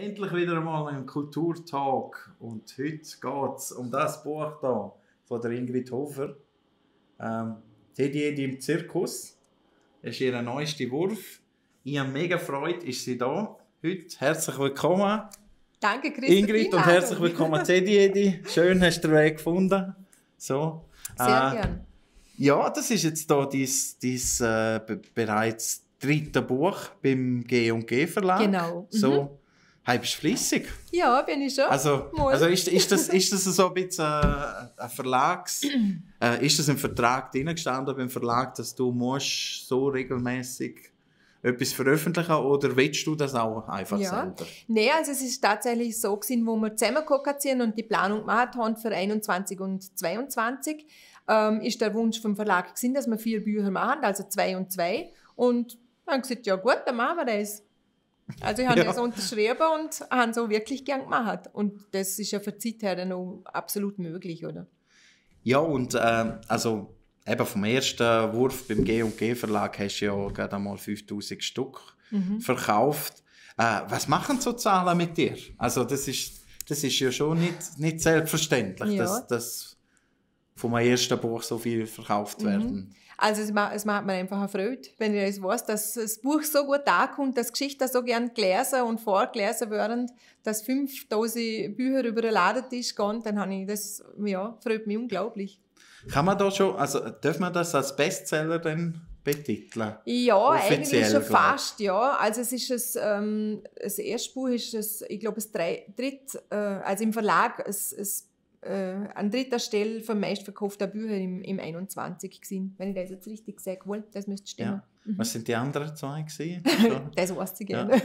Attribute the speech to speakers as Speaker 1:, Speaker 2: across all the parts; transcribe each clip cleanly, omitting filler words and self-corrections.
Speaker 1: Endlich wieder einmal ein Kulturtalk und heute geht es um das Buch hier von der Ingrid Hofer. Teddy Edi im Zirkus. Das ist ihr neuester Wurf. Ich habe mega Freude, ist sie da heute. Herzlich willkommen.
Speaker 2: Danke, Christoph.
Speaker 1: Ingrid, und herzlich willkommen, Teddy Edi. Schön, hast du den Weg gefunden. So.
Speaker 2: Sehr gern.
Speaker 1: Ja, das ist jetzt hier dein bereits dritte Buch beim G&G Verlag.
Speaker 2: Genau.
Speaker 1: So. Hey, bist du fleissig?
Speaker 2: Ja, bin ich schon.
Speaker 1: Also ist das so ein bisschen ein Verlags... ist das im Vertrag drin gestanden beim Verlag, dass du musst so regelmäßig etwas veröffentlichen oder willst du das auch einfach selber?
Speaker 2: Nein, also es ist tatsächlich so gewesen, wo wir zusammengeguckt sind und die Planung gemacht haben für 21 und 22, ist der Wunsch vom Verlag gewesen, dass wir 4 Bücher machen, also 2 und 2. Und dann haben gesagt, ja gut, dann machen wir das. Also ich habe das unterschrieben und habe so wirklich gern gemacht. Und das ist ja für die Zeit her dann auch absolut möglich, oder?
Speaker 1: Ja, und also eben vom ersten Wurf beim G&G Verlag hast du ja gerade einmal 5000 Stück verkauft. Was machen so Zahlen mit dir? Also das ist ja schon nicht selbstverständlich, dass vom ersten Buch so viel verkauft werden.
Speaker 2: Also es macht mir einfach eine Freude, wenn ich das weiss, dass das Buch so gut ankommt, dass Geschichten so gern gelesen und vorgelesen werden, dass 5000 Bücher über den Ladentisch gehen, dann habe ich das, freut mich unglaublich.
Speaker 1: Kann man da schon, also darf man das als Bestseller dann betiteln?
Speaker 2: Ja,
Speaker 1: offiziell,
Speaker 2: eigentlich schon fast, ja. Also es ist das erste Buch ist ich glaube also im Verlag an dritter Stelle von meistverkauften Büchern im 21 gewesen, wenn ich das jetzt richtig sage. Wohl, das müsste stimmen.
Speaker 1: Ja. Was sind die anderen 2 gewesen?
Speaker 2: Das weiss ich gerne.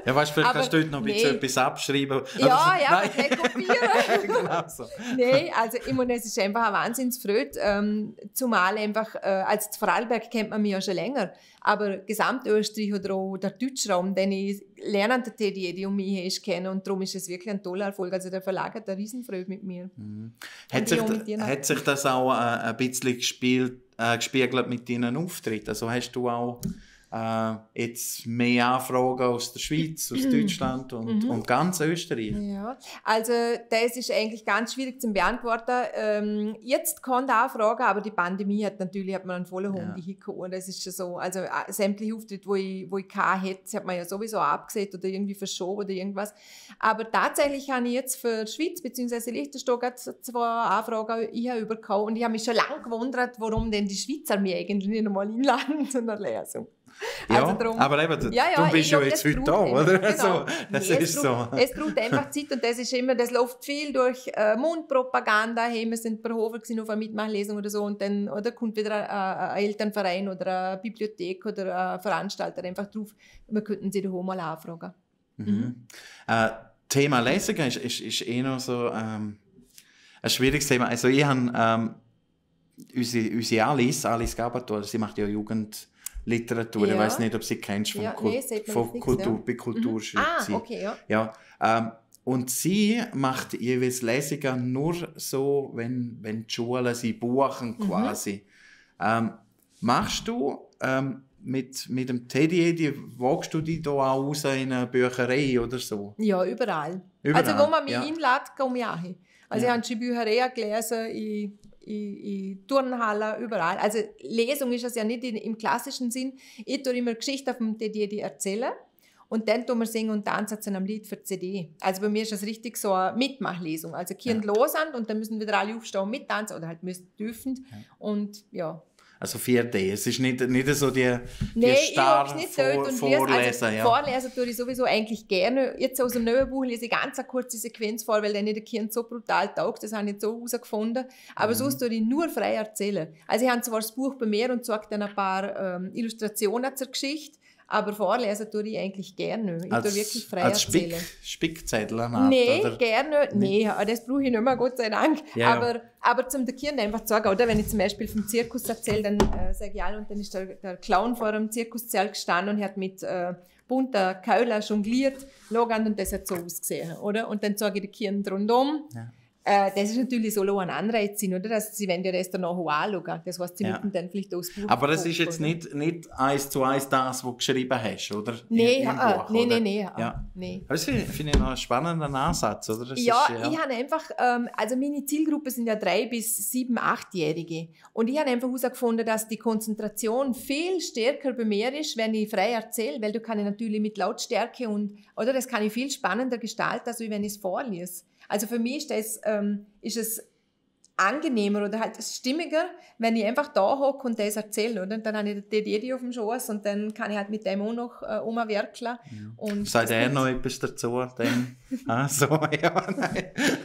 Speaker 1: Ja, weißt du, vielleicht kannst du heute noch ein bisschen etwas abschreiben.
Speaker 2: Ja, nicht kopieren.
Speaker 1: Genau so.
Speaker 2: Nein, also ich meine, es ist einfach eine Wahnsinnsfreude, zumal einfach, als Vorarlberg kennt man mich ja schon länger, aber Gesamtösterreich oder auch der Deutschraum, den ich lerne den Teddy Edi und mich erst kennen, und darum ist es wirklich ein toller Erfolg. Also der Verlag hat eine Riesenfreude mit mir.
Speaker 1: Hat sich das auch ein bisschen gespiegelt mit deinen Auftritten? Also hast du auch jetzt mehr Anfragen aus der Schweiz, aus Deutschland und ganz Österreich? Ja,
Speaker 2: also das ist eigentlich ganz schwierig zu beantworten. Jetzt kann da Anfragen, aber die Pandemie hat man einen vollen Hund hingehauen. Das ist schon so. Also sämtliche Auftritte, wo ich hätte, hat man ja sowieso abgesehen oder irgendwie verschoben oder irgendwas. Aber tatsächlich habe ich jetzt für die Schweiz bzw. Liechtenstein 2 Anfragen bekommen und ich habe mich schon lange gewundert, warum denn die Schweizer mich eigentlich nicht einmal einladen zu einer Lesung.
Speaker 1: Ja,
Speaker 2: also darum,
Speaker 1: aber eben, du bist ja jetzt heute da, oder?
Speaker 2: Genau.
Speaker 1: Das ist so.
Speaker 2: Es braucht einfach Zeit und das läuft viel durch Mundpropaganda. Hey, wir sind bei Hofer auf einer Mitmachlesung oder so und dann kommt wieder ein Elternverein oder eine Bibliothek oder ein Veranstalter einfach drauf, wir könnten sie daheim mal anfragen.
Speaker 1: Thema Lesung ist noch so ein schwieriges Thema. Also ich habe unsere Alice Gabator, sie macht ja Jugendliteratur. Ich weiß nicht, ob sie kennst von Kulturschweiz.
Speaker 2: Okay,
Speaker 1: ja. Und sie macht jeweils Lesungen nur so, wenn die Schulen sie buchen quasi. Machst du mit dem Teddy Edi, wagst du dich da auch raus in eine Bücherei oder so?
Speaker 2: Ja, überall. Also wo man mich einlädt, komme ich auch hin. Also ich habe die Bücherei gelesen, in Turnhallen, überall. Also Lesung ist es ja nicht im klassischen Sinn. Ich tue immer Geschichten vom Teddy Edi erzählen und dann tun wir singen und tanzen zu einem Lied für die CD. Also bei mir ist das richtig so eine Mitmachlesung. Also Kinder hören und dann müssen wieder alle aufstehen und mittanzen oder halt dürfen. Und ja.
Speaker 1: Also 4D, es ist nicht so die
Speaker 2: starre
Speaker 1: Vorlesen.
Speaker 2: Also Vorlesen tue ich sowieso eigentlich gerne. Jetzt aus dem neuen Buch lese ich ganz eine kurze Sequenz vor, weil dann nicht der Kind so brutal taugt. Das habe ich nicht so herausgefunden. Aber sonst tue ich nur frei erzählen. Also ich habe zwar das Buch bei mir und zeige dann ein paar Illustrationen zur Geschichte, aber vorlesen tue ich eigentlich gerne. Ich tue wirklich frei erzählen.
Speaker 1: Spickzettel?
Speaker 2: Nein, gerne. Nein, das brauche ich nicht mehr, Gott sei Dank.
Speaker 1: Ja.
Speaker 2: Aber zum den Kindern einfach zu sagen, oder wenn ich zum Beispiel vom Zirkus erzähle, dann sage ich und dann ist der Clown vor dem Zirkuszelt gestanden und hat mit bunter Keuler jongliert, und das hat so ausgesehen, oder? Und dann sage ich den Kindern rundum, Das ist natürlich so ein Anreiz, oder? Dass sie wollen ja das dann noch anschauen. Das heißt, sie müssen dann vielleicht auch das Buch
Speaker 1: aber das ist jetzt nicht 1:1 das, was du geschrieben hast, oder?
Speaker 2: Nein,
Speaker 1: Nein.
Speaker 2: Ja.
Speaker 1: Aber das finde ich noch einen spannenden Ansatz, oder?
Speaker 2: Ich habe einfach, also meine Zielgruppe sind ja 3- bis 7-, 8-Jährige. Und ich habe einfach herausgefunden, dass die Konzentration viel stärker bei mir ist, wenn ich frei erzähle, weil du kann ich natürlich mit Lautstärke oder das kann ich viel spannender gestalten, als wenn ich es vorlese. Also für mich ist es angenehmer oder halt stimmiger, wenn ich einfach da hocke und das erzähle, oder? Dann habe ich die Idee auf dem Schoß und dann kann ich halt mit dem auch noch umwerkeln.
Speaker 1: Sagt er noch etwas dazu? Dann? Nein.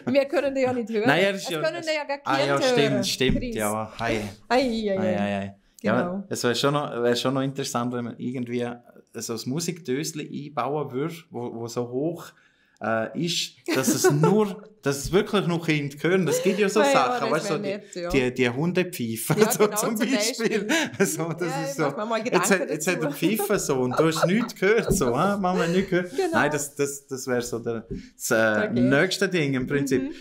Speaker 2: Wir können den ja nicht hören.
Speaker 1: Nein,
Speaker 2: das können den ja gar nicht
Speaker 1: hören. Stimmt, ja. Ei.
Speaker 2: Genau.
Speaker 1: Ja, es wäre schon noch interessant, wenn man irgendwie so ein Musikdöschen einbauen würde, wo so hoch ist, dass es wirklich noch Kinder hören. Das gibt ja so Sachen, weißt du, die Hundepfeifen
Speaker 2: genau,
Speaker 1: zum Beispiel. So, das ist so. Jetzt hat er Pfeifen so und du hast nichts gehört. So, Mama nicht gehört. Genau. Nein, das wäre so das nächste Ding im Prinzip.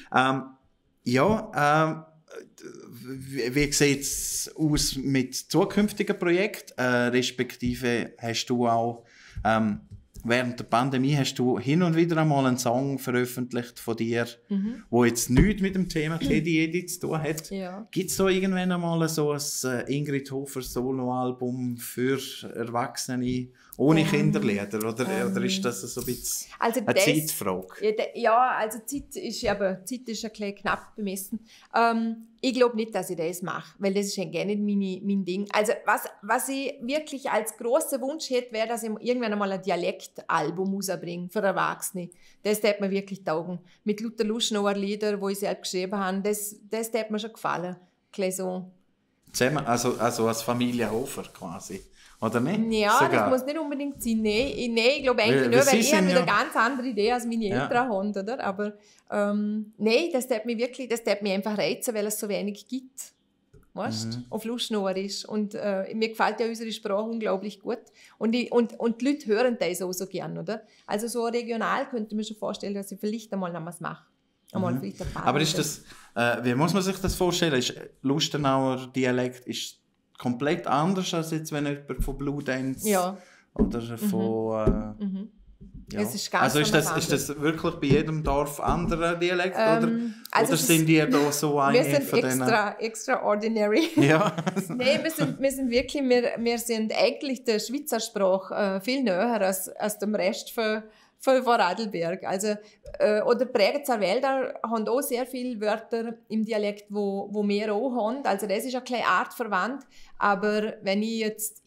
Speaker 1: Wie sieht es aus mit zukünftigen Projekten? Respektive hast du auch während der Pandemie hast du hin und wieder einmal einen Song veröffentlicht von dir, wo jetzt nichts mit dem Thema Teddy zu tun hat. Ja. Gibt es da irgendwann einmal so ein Ingrid Hofer Soloalbum für Erwachsene ohne Kinderlieder? Oder ist das so ein bisschen eine Zeitfrage?
Speaker 2: Ja, also Zeit ist ein bisschen knapp bemessen. Ich glaube nicht, dass ich das mache, weil das ist ja gar nicht mein Ding. Also was ich wirklich als grossen Wunsch hätte, wäre, dass ich irgendwann einmal ein Dialektalbum rausbringe für Erwachsene. Das hätte mir wirklich taugen. Mit lauter Luschnauer Lieder, die ich selbst geschrieben habe, das hätte mir schon gefallen. So.
Speaker 1: Zusammen, also als Familie Hofer quasi, oder nicht?
Speaker 2: Ja, sogar. Das muss nicht unbedingt sein. Nein, ich glaube eigentlich nur, weil ich habe eine ganz andere Idee als meine Eltern haben, oder? Aber nein, das tut mich einfach reizen, weil es so wenig gibt. Weißt du? Auf Luschnauer ist. Und mir gefällt ja unsere Sprache unglaublich gut. Und die Leute hören das auch so gern, oder? Also so regional könnte ich mir schon vorstellen, dass ich vielleicht einmal noch was mache.
Speaker 1: Aber ist das, wie muss man sich das vorstellen? Ist Lustenauer Dialekt komplett anders als jetzt, wenn jemand von Blue Dance oder von... Ja. Es ist ganz ist das wirklich bei jedem Dorf anderer Dialekt? Oder sind die da so eine
Speaker 2: von denen? Wir sind extraordinary.
Speaker 1: Ja.
Speaker 2: Nein, wir sind wirklich, wir sind eigentlich der Schweizer Sprache viel näher als dem Rest von Radlberg. Also, oder Bregenzer Wälder haben auch sehr viele Wörter im Dialekt, wo wir auch haben. Also das ist eine kleine Art verwandt. Aber wenn ich jetzt,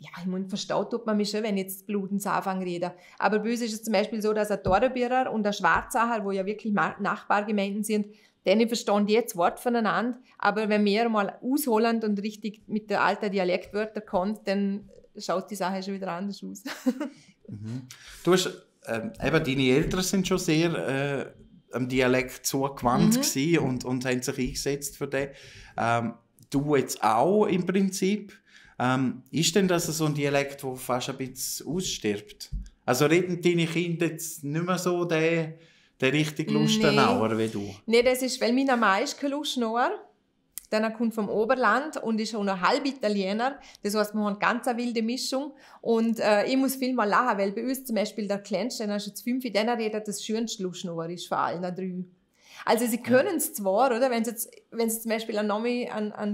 Speaker 2: verstaut tut man mich schon, wenn ich jetzt Bludens anfange rede. Aber bei uns ist es zum Beispiel so, dass ein Torrebierer und ein Schwarzacher, wo ja wirklich Nachbargemeinden sind, denen verstehen die jetzt Wort voneinander. Aber wenn wir mal ausholen und richtig mit den alten Dialektwörtern kommt, dann schaut die Sache schon wieder anders aus.
Speaker 1: Du hast eben, deine Eltern sind schon sehr am Dialekt zugewandt gewesen und haben sich eingesetzt für den. Du jetzt auch im Prinzip. Ist denn das so ein Dialekt, der fast ein bisschen ausstirbt? Also reden deine Kinder jetzt nicht mehr so den richtigen Lustenauer wie du?
Speaker 2: Nein, das ist, weil meine Mama ist kein Lustenauer. Dann kommt vom Oberland und ist auch noch halb Italiener. Das heisst, wir haben ganz eine wilde Mischung. Und ich muss viel mal lachen, weil bei uns zum Beispiel der Kleinste, der ist jetzt 5, der redet das schönste Lustenauer ist von allen 3. Also sie können es zwar, oder? Wenn sie zum Beispiel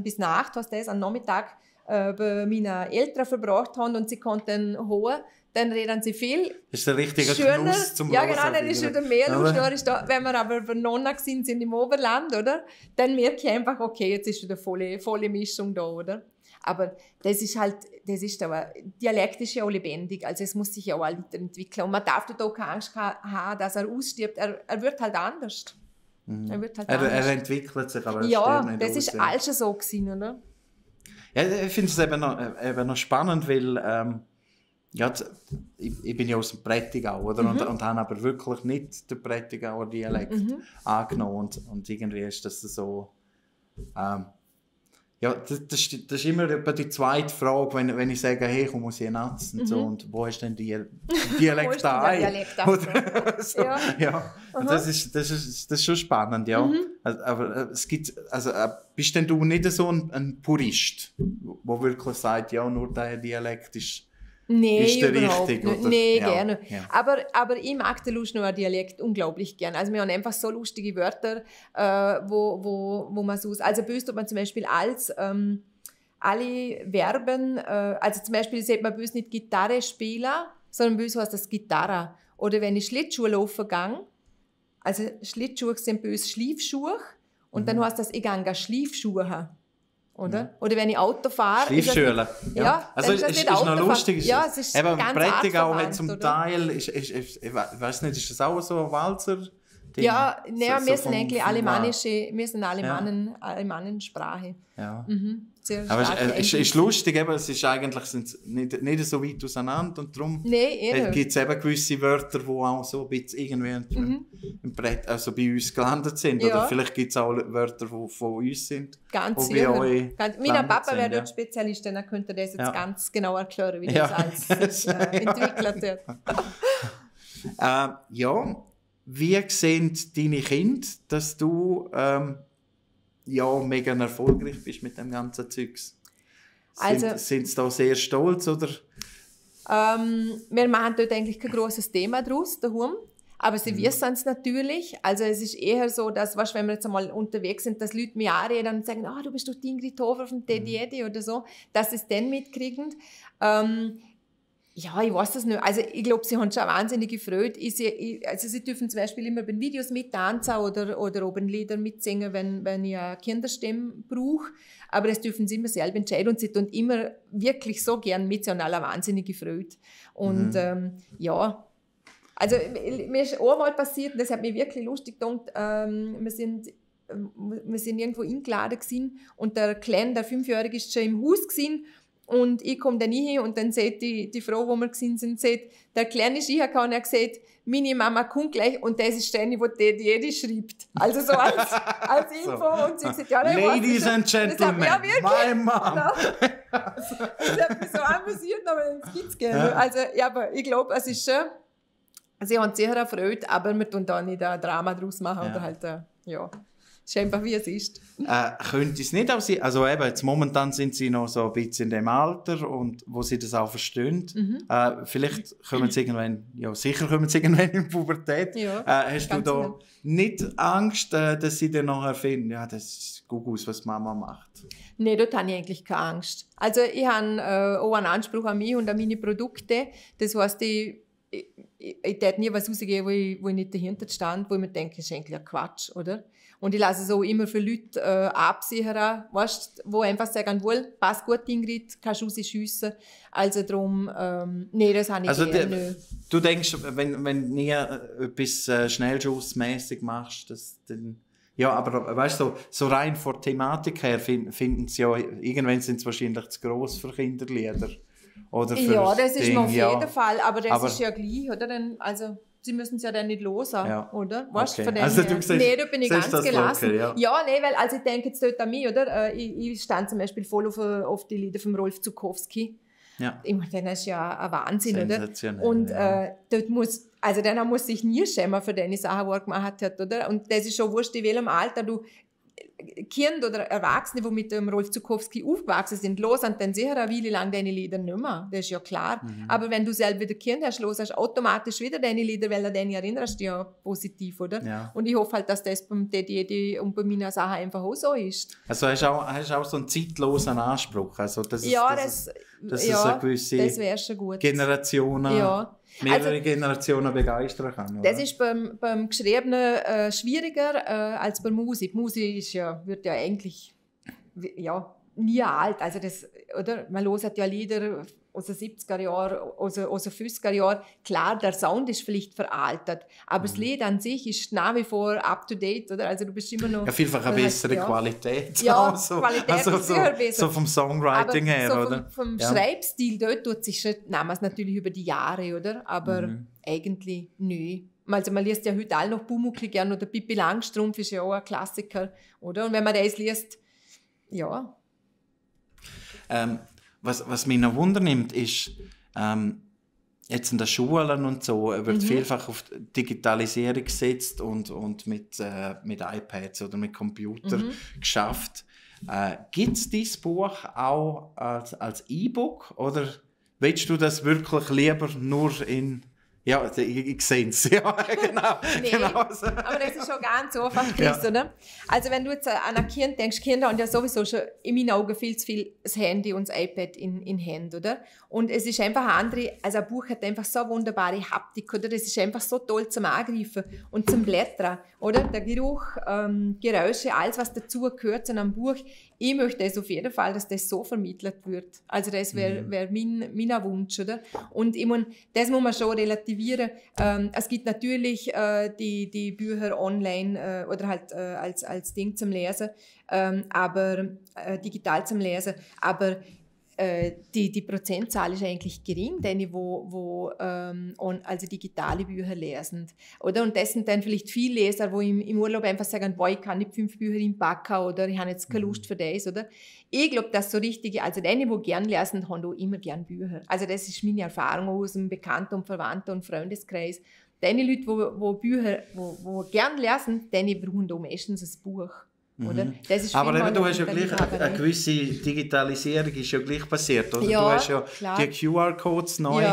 Speaker 2: bis Nacht, einen Nachmittag bei meinen Eltern verbracht haben und sie konnten holen, dann reden sie viel.
Speaker 1: Das ist der richtige
Speaker 2: schöner
Speaker 1: Genuss zum
Speaker 2: Ja, genau, dann ist wieder mehr Lust. Wenn wir aber bei Nonna sind im Oberland, oder? Dann merke ich einfach, okay, jetzt ist wieder volle Mischung da, oder? Aber das ist Dialekt ist ja auch lebendig, also es muss sich ja auch weiterentwickeln. Und man darf da auch keine Angst haben, dass er ausstirbt. Er wird halt anders.
Speaker 1: Er entwickelt sich, aber
Speaker 2: das ist alles schon so gewesen, oder?
Speaker 1: Ja, ich finde es eben noch spannend, weil ich bin ja aus dem Prättigau, oder? Und habe aber wirklich nicht den Prättigauer Dialekt angenommen. Und irgendwie ist das so... das ist immer etwa die zweite Frage, wenn ich sage, hey, komm aus Jenatz und so, und wo hast du denn die Dialekt da?
Speaker 2: Und
Speaker 1: das ist schon spannend, ja. Aber es gibt, also bist denn du nicht so ein Purist, der wirklich sagt, ja, nur der Dialekt ist der richtige?
Speaker 2: Nicht. Nee, gerne. Ja. Aber ich mag den Luschnoer Dialekt unglaublich gern. Also wir haben einfach so lustige Wörter, wo man so... Also bei uns tut man zum Beispiel alle Verben, also zum Beispiel sagt man bei uns nicht Gitarre spielen, sondern bei uns heißt das Gitarre. Oder wenn ich Schlittschuh laufen gehe, also Schlittschuhe sind bei uns Schliefschuhe und dann heißt das, ich gehe Schliefschuhe. Oder? Oder wenn ich Auto fahre...
Speaker 1: Schliefschüler.
Speaker 2: Ja,
Speaker 1: also es ist noch lustig.
Speaker 2: Ja, es ist
Speaker 1: eben
Speaker 2: ganz
Speaker 1: Prättigau hat zum
Speaker 2: oder?
Speaker 1: Teil, ich weiß nicht, ist das auch so ein Walzer?
Speaker 2: Ja, wir sind eigentlich alemannische, wir sind Alemannensprache.
Speaker 1: Ja.
Speaker 2: Aber
Speaker 1: es ist lustig, eben, es ist eigentlich nicht so weit auseinander und darum gibt es eben gewisse Wörter, die auch so ein bisschen irgendwie im Brett, also bei uns gelandet sind.
Speaker 2: Ja.
Speaker 1: Oder vielleicht gibt es auch Wörter, die von uns sind.
Speaker 2: Ganz sicher. Mein Papa wäre dort Spezialist, dann könnte das jetzt ganz genau erklären, wie das alles entwickelt wird.
Speaker 1: Wie sehen deine Kinder, dass du mega erfolgreich bist mit dem ganzen Zeugs? Sind sie da sehr stolz, oder?
Speaker 2: Wir machen dort eigentlich kein grosses Thema draus, daheim. Aber sie wissen es natürlich. Also es ist eher so, dass, wenn wir jetzt einmal unterwegs sind, dass Leute mich anreden und sagen, du bist doch die Ingrid Hofer von Teddy Eddy oder so, dass sie es dann mitkriegen. Ja, ich weiß das nicht. Also ich glaube, sie haben schon wahnsinnig gefreut. Also sie dürfen zum Beispiel immer bei den Videos mittanzen oder oben Lieder mitsingen, wenn ich eine Kinderstimme brauche. Aber das dürfen sie immer selber entscheiden und sie tun immer wirklich so gern mit. Sie haben alle wahnsinnig gefreut. Und also mir ist einmal passiert, das hat mich wirklich lustig gedacht, wir sind irgendwo eingeladen gewesen und der Kleine, der 5-Jährige, ist schon im Haus gewesen. Und ich komme dann hin und dann sagt die Frau, wo wir gewesen sind, sagt, der Kleine ist reingekommen und er hat gesagt, meine Mama kommt gleich und das ist die, die Teddy Eddy schreibt. Also so als Info. So. Und sie hat gesagt,
Speaker 1: Ladies and Gentlemen, my mom.
Speaker 2: Genau. Das hat mich so amüsiert, aber das gibt es gerne. Also, aber ich glaube, es ist schon, sie haben sich sicher erfreut, aber wir tun da nicht ein Drama draus machen oder halt, es ist einfach, wie es ist.
Speaker 1: Könnte es nicht auch sein, also eben, jetzt momentan sind sie noch so ein bisschen in dem Alter, und wo sie das auch verstehen. Vielleicht kommen sie irgendwann, sicher kommen sie irgendwann in die Pubertät. Ja, hast du da nicht Angst, dass sie dann nachher finden, das ist gut, was Mama macht?
Speaker 2: Nein, dort habe ich eigentlich keine Angst. Also ich habe auch einen Anspruch an mich und an meine Produkte. Das heisst, ich würde nie was rausgeben, wo ich nicht dahinter stand, wo ich mir denke, das ist eigentlich ein Quatsch, oder? Und ich lasse es auch immer für Leute absichern, weißt, wo einfach sagen, passt gut, Ingrid, kannst du rausschiessen. Also darum, das habe ich gerne.
Speaker 1: Du denkst, wenn du nie etwas schnellschussmäßig machst, dann... Ja, aber weißt du, so rein von der Thematik her finden sie ja, irgendwann sind es wahrscheinlich zu gross für Kinderlieder. Oder für
Speaker 2: das ist mir auf jeden Fall, aber das ist ja gleich, oder? Also, sie müssen es ja dann nicht losen, oder? Weißt,
Speaker 1: okay. Also du siehst,
Speaker 2: da bin ich ganz gelassen.
Speaker 1: Okay,
Speaker 2: weil also ich denke jetzt dort an mich, oder? Ich stand zum Beispiel voll auf die Lieder von Rolf Zuckowski. Ja. Ich meine, das ist ja ein Wahnsinn, oder? Und dort dann muss sich nie schämen für die Sachen, die er gemacht hat, oder? Und das ist schon wurscht, in welchem Alter du Kinder oder Erwachsene, die mit dem Rolf Zuckowski aufgewachsen sind, los und dann sicher eine Weile lang deine Lieder nicht mehr. Das ist ja klar. Aber wenn du selber wieder Kind hast, los hast automatisch wieder deine Lieder, weil du dich erinnerst, ja positiv, oder? Ja. Und ich hoffe halt, dass das beim Teddy Eddy und bei meiner Sache einfach auch so ist.
Speaker 1: Also hast du auch so einen zeitlosen Anspruch? Also, dass es eine gewisse
Speaker 2: das wäre schon gut.
Speaker 1: Generationen... mehrere Generationen begeistern kann. Oder?
Speaker 2: Das ist beim Geschriebenen schwieriger als bei Musik. Musik wird ja eigentlich nie alt. Also man hört ja Lieder aus den 70er Jahren, aus den 50er Jahren. Klar, der Sound ist vielleicht veraltet, aber das Lied an sich ist nach wie vor up-to-date, oder? Also du bist immer noch...
Speaker 1: Ja, vielfach eine bessere Qualität.
Speaker 2: Ja, Qualität ist sicher besser.
Speaker 1: So vom Songwriting
Speaker 2: aber
Speaker 1: her,
Speaker 2: so
Speaker 1: oder?
Speaker 2: Vom Schreibstil, dort tut sich schon damals natürlich über die Jahre, oder? Aber eigentlich nö. Also man liest ja heute alle noch Pumuckl gern, oder Pippi Langstrumpf ist ja auch ein Klassiker, oder? Und wenn man das liest, ja...
Speaker 1: Was mich noch wundernimmt, ist, jetzt in den Schulen und so wird vielfach auf Digitalisierung gesetzt und mit iPads oder mit Computern geschafft. Gibt es dieses Buch auch als E-Book oder willst du das wirklich lieber nur in... Ja, ich sehe es. Ja, genau.
Speaker 2: Nee,
Speaker 1: genau.
Speaker 2: aber das ist schon ganz einfach, Chris, oder? Also wenn du jetzt an ein Kind denkst, Kinder haben ja sowieso schon in meinen Augen viel zu viel das Handy und das iPad in Händen, oder? Und es ist einfach also ein Buch hat einfach so wunderbare Haptik, oder? Das ist einfach so toll zum Angreifen und zum Blättern, oder? Der Geruch, Geräusche, alles, was dazu gehört zu einem Buch. Ich möchte es auf jeden Fall, dass das so vermittelt wird. Also das wäre mein Wunsch, oder? Und ich meine, das muss man schon relativieren. Es gibt natürlich die Bücher online oder halt als Ding zum Lesen, aber digital zum Lesen. Aber die Prozentzahl ist eigentlich gering, die also digitale Bücher lesen. Oder? Und das sind dann vielleicht viele Leser, die im Urlaub einfach sagen, boah, ich kann nicht 5 Bücher inpacken oder ich habe jetzt keine Lust für das. Oder? Ich glaube, dass so richtige, also die gerne lesen, haben auch immer gerne Bücher. Also das ist meine Erfahrung aus dem Bekannten- und Verwandten- und Freundeskreis. Die Leute, die Bücher gerne lesen, die brauchen auch meistens ein Buch. Oder? Das ist
Speaker 1: aber eben, du hast ja gleich eine gewisse Digitalisierung ist ja gleich passiert, oder?
Speaker 2: Ja,
Speaker 1: du hast ja
Speaker 2: klar.
Speaker 1: die QR-Codes neu,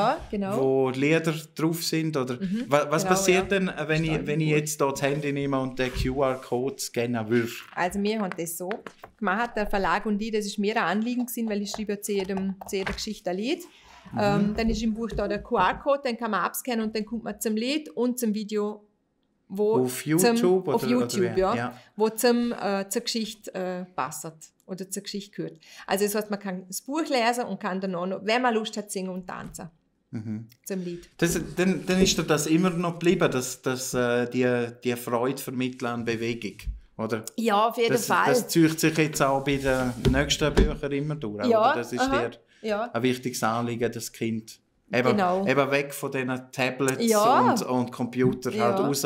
Speaker 1: wo Lieder drauf sind, oder? Was passiert denn, wenn ich jetzt da das Handy nehme und den QR-Code scannen würde?
Speaker 2: Also wir haben das so gemacht, der Verlag und ich, das ist mir ein Anliegen gewesen, weil ich schreibe ja zu jeder Geschichte ein Lied. Dann ist im Buch da der QR-Code, den kann man abscannen und dann kommt man zum Lied und zum Video,
Speaker 1: auf YouTube?
Speaker 2: Wo zur Geschichte passt oder zur Geschichte gehört. Also das heißt, man kann das Buch lesen und kann dann auch noch, wenn man Lust hat, singen und tanzen zum Lied.
Speaker 1: Dann ist dir das immer noch geblieben, dass die Freude vermitteln an Bewegung, oder?
Speaker 2: Ja, auf jeden Fall.
Speaker 1: Das zieht sich jetzt auch bei den nächsten Büchern immer durch,
Speaker 2: ja,
Speaker 1: oder? Das ist dir ein wichtiges Anliegen, das Kind... Eben weg von diesen Tablets und Computern halt raus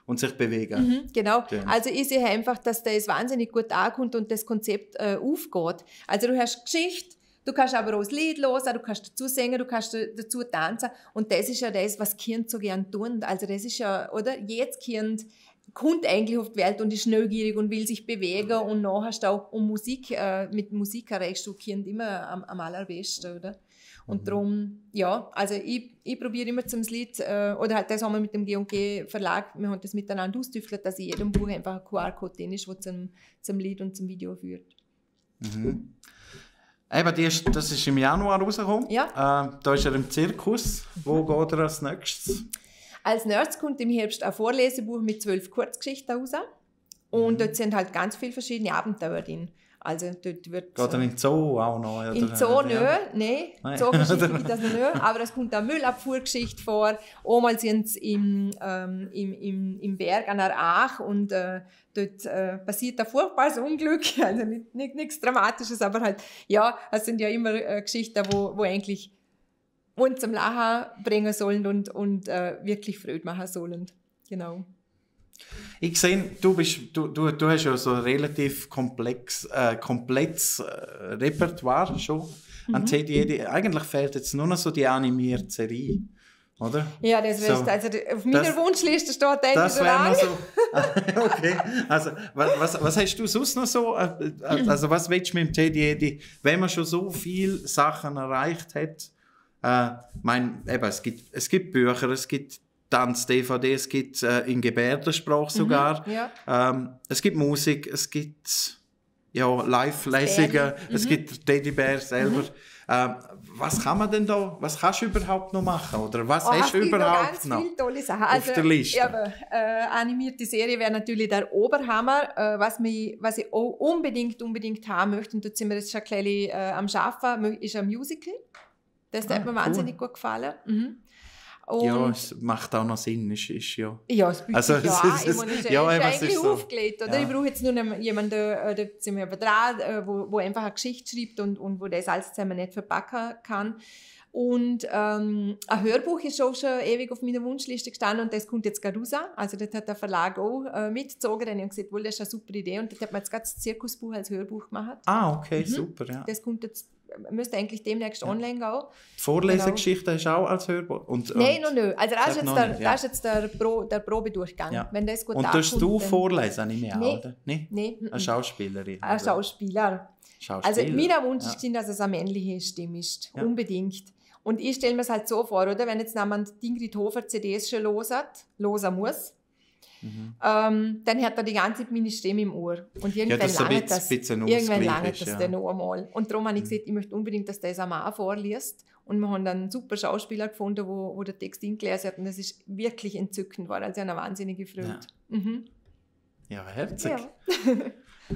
Speaker 1: und sich bewegen.
Speaker 2: Genau. Also ich sehe einfach, dass das wahnsinnig gut ankommt und das Konzept aufgeht. Also du hast Geschichte, du kannst aber auch das Lied hören, du kannst dazu singen, du kannst dazu tanzen und das ist ja das, was Kinder so gerne tun. Also das ist ja, oder? Jedes Kind kommt eigentlich auf die Welt und ist neugierig und will sich bewegen und nachher hast du auch Musik, mit Musik erreichst du Kind immer am allerbesten, oder? Und darum, also ich probiere immer zum Lied, oder halt das haben wir mit dem G&G Verlag, wir haben das miteinander ausgetüftelt, dass in jedem Buch einfach ein QR-Code drin ist, der zum Lied und zum Video führt.
Speaker 1: Eben, das ist im Januar rausgekommen.
Speaker 2: Ja.
Speaker 1: Da ist er im Zirkus. Wo geht er als nächstes?
Speaker 2: Als Nerds kommt im Herbst ein Vorlesebuch mit 12 Kurzgeschichten raus. Und dort sind halt ganz viele verschiedene Abenteuer drin. Also dort wird...
Speaker 1: Geht er in den Zoo auch noch? Oder?
Speaker 2: Im Zoo nein. Zoo-Geschichte gibt es noch nicht. Aber es kommt eine Müllabfuhrgeschichte vor. Einmal sind sie im Berg an der Aach und dort passiert ein furchtbares Unglück. Also nichts Dramatisches, aber halt, es sind ja immer Geschichten, wo eigentlich uns zum Lachen bringen sollen und wirklich Freude machen sollen. Genau.
Speaker 1: Ich sehe, du hast ja so ein relativ komplettes Repertoire schon an CD. Eigentlich fehlt jetzt nur noch so die animierte Serie, oder?
Speaker 2: Ja, das wäre also auf meiner Wunschliste steht
Speaker 1: das wäre noch so. Okay. Also was hast du sonst noch so? Also was willst du mit dem CD, wenn man schon so viele Sachen erreicht hat? Es gibt Bücher, es gibt Tanz-DVD, es gibt in Gebärdensprache sogar. Es gibt Musik, es gibt Live-Lesungen, es gibt Teddybär selber. Was kann man denn da, was kannst du überhaupt noch machen? Oder was hast du überhaupt noch
Speaker 2: viele tolle Sachen.
Speaker 1: auf der Liste?
Speaker 2: Animierte Serie wäre natürlich der Oberhammer. Was ich auch unbedingt haben möchte, und da sind wir jetzt schon ein bisschen am Arbeiten, ist ein Musical. Das hat mir wahnsinnig gut gefallen.
Speaker 1: Es macht auch noch Sinn, ist ja.
Speaker 2: Ja, es bietet
Speaker 1: also,
Speaker 2: ist eigentlich aufgelegt, oder? Ja. Ich brauche jetzt nur jemanden, da sind wir dran, wo einfach eine Geschichte schreibt und wo das alles zusammen nicht verpacken kann. Und ein Hörbuch ist auch schon ewig auf meiner Wunschliste gestanden und das kommt jetzt gerade raus. Also das hat der Verlag auch mitgezogen. Dann haben gesagt, das ist eine super Idee. Und das hat man jetzt gerade das Zirkusbuch als Hörbuch gemacht.
Speaker 1: Ah, okay, super, ja.
Speaker 2: Das kommt jetzt müsste eigentlich demnächst online gehen.
Speaker 1: Die Vorlesegeschichte hast du auch als Hörbuch?
Speaker 2: Nein, noch nicht. Also das ist jetzt der Probedurchgang.
Speaker 1: Ja.
Speaker 2: Wenn das gut
Speaker 1: und tust du vorlesen, nehme ich an, oder?
Speaker 2: Nein.
Speaker 1: Eine Schauspielerin?
Speaker 2: Ein Schauspieler. Also mein Wunsch ist, dass es eine männliche Stimme ist. Ja. Unbedingt. Und ich stelle mir es halt so vor, oder? Wenn jetzt jemand Ingrid Hofer CDs schon hören muss, dann hat er die ganze Zeit meine Stimme im Ohr. Und irgendwann langt das dann noch einmal. Und darum habe ich gesagt, ich möchte unbedingt, dass das ein Mann vorliest. Und wir haben dann einen super Schauspieler gefunden, wo der Text hingelesen hat. Und das ist wirklich entzückend war. Also eine wahnsinnige Freude.
Speaker 1: Ja, herzig. Ja.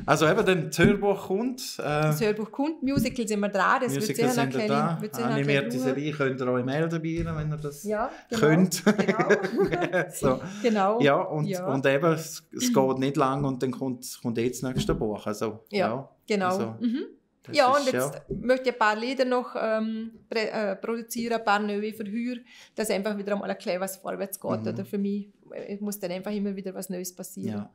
Speaker 1: Also eben, dann das Hörbuch kommt.
Speaker 2: Das Hörbuch kommt, Musical sind wir dran. Das
Speaker 1: Musical wird sicher da. Animierte Serie könnt ihr euch melden bei ihr, wenn ihr das könnt.
Speaker 2: Genau.
Speaker 1: So.
Speaker 2: Genau.
Speaker 1: Ja, und eben, es geht nicht lang und dann kommt jetzt das nächste Buch. Also,
Speaker 2: genau.
Speaker 1: Also,
Speaker 2: und jetzt möchte ich ein paar Lieder noch produzieren, ein paar neue Verhör, dass einfach wieder einmal erklären, was vorwärts geht. Oder für mich muss dann einfach immer wieder was Neues passieren.
Speaker 1: Ja.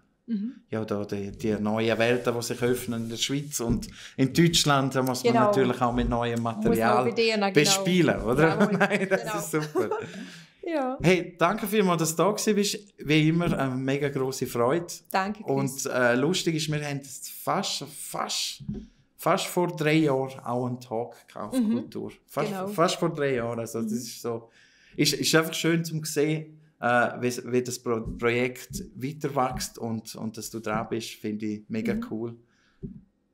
Speaker 1: Ja, da die neuen Welten, die sich öffnen in der Schweiz und in Deutschland, da muss man natürlich auch mit neuem Material bespielen, oder?
Speaker 2: Jawohl,
Speaker 1: Nein, das ist super.
Speaker 2: Ja.
Speaker 1: Hey, danke vielmals, dass du da warst. Wie immer eine mega grosse Freude.
Speaker 2: Danke, Chris.
Speaker 1: Und lustig ist, wir haben fast vor 3 Jahren auch einen Talk gekauft, Kultur. Fast vor 3 Jahren. Also, das ist so. Ist einfach schön zu sehen, wie das Projekt weiter wächst und dass du dran bist, finde ich mega cool.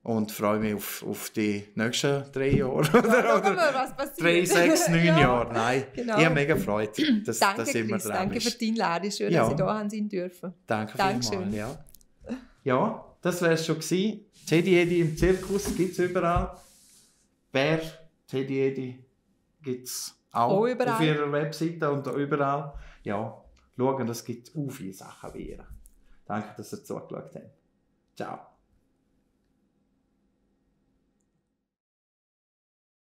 Speaker 1: Und freue mich auf die nächsten 3 Jahre.
Speaker 2: Oder was passiert.
Speaker 1: 3, 6, 9 Jahre. Nein,
Speaker 2: genau.
Speaker 1: Ich habe mega Freude, dass
Speaker 2: danke,
Speaker 1: dass immer
Speaker 2: Chris,
Speaker 1: dran
Speaker 2: danke
Speaker 1: bist.
Speaker 2: für die Einladung. Schön, dass ich da sein dürfen.
Speaker 1: Danke vielmals. Ja, das wäre es schon gewesen. Teddy Eddy im Zirkus gibt es überall. Bär, Teddy Eddy gibt es auch
Speaker 2: überall.
Speaker 1: Auf ihrer Webseite und überall. Ja, schauen, es gibt viele Sachen wie ihr. Danke, dass ihr zugeschaut habt. Ciao.